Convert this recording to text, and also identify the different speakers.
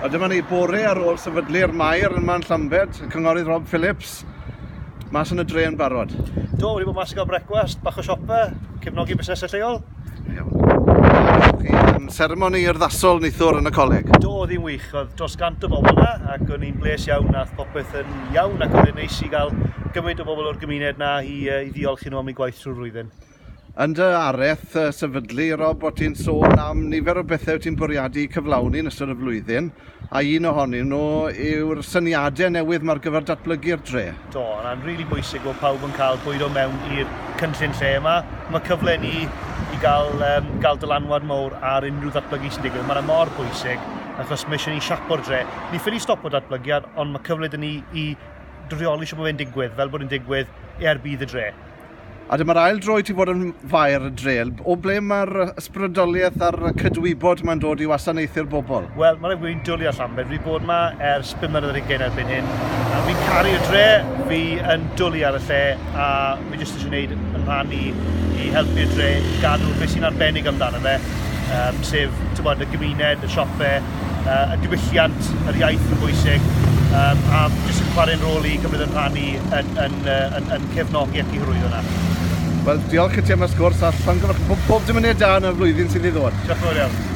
Speaker 1: A dyma ni bore ar ôl sefydlu'r maer yma yn Llambed, y cynghorydd Rob Phillips, mas yn y dre yn barod.
Speaker 2: Do, wedi bod mas i gael brecwast, bach o siopa, cefnogi busnesau lleol.
Speaker 1: Iawn. Chi yn seremoni urddasol neithiwr yn y coleg.
Speaker 2: Do, oedd hi'n wych. Oedd dros 100 o bobl yna ac o'n i'n bles iawn, nath popeth yn iawn ac oedd e'n neis i gael gymaint o bobl o'r gymuned na i, i ddiolch i nhw am eu gwaith trwy'r flwyddyn.
Speaker 1: Yn dy araith sefydlu, Rob, o't ti'n sôn am nifer o bethau wyt ti'n bwriadu cyflawni yn ystod y flwyddyn, a un ohonyn nhw yw'r syniadau newydd 'ma ar gyfer datblygu'r dre.
Speaker 2: Do, yna'n rili bwysig bod pawb yn cael bwydo mewn i'r cynllun lle yma. Mae cyfle ni i gael, um, gael dylanwad mawr ar unrhyw ddatblygu sy'n digwydd. Mae'n mor bwysig, achos mae eisiau ni siapo'r dre. Ni ffili stopo datblygiad, ond mae cyfle dyn ni i reoli sut mae fe'n digwydd, fel bod yn digwydd er budd y dre.
Speaker 1: A dyma'r ail dro i ti fod yn faer y dre. O ble mae'r ysbrydoliaeth a'r cydwybod mae'n dod i wasanaethu'r bobl?
Speaker 2: Wel, mae'n rhaid fi'n dwlu ar Llambed. Fi wedi bod yma ers 5 mlynedd ar hugain erbyn hyn. A fi'n caru y dre, fi yn dwlu ar y lle, a fi jyst eisiau gwneud yn rhan i, i helpu'r dre i gadw beth sy'n arbennig amdano fe, um, sef tybod, y gymuned, y siopau, y diwylliant, yr iaith yn bwysig, um, a jyst yn chwarae'n rôl i gymryd yn rhan i yn, yn, yn, yn cefnogi ac i hyrwyddo hwnna.
Speaker 1: Wel, diolch i ti am y sgwrs a llongyfarch pob, pob dymuniad da yn y flwyddyn sydd i ddod.
Speaker 2: Diolch yn fawr iawn.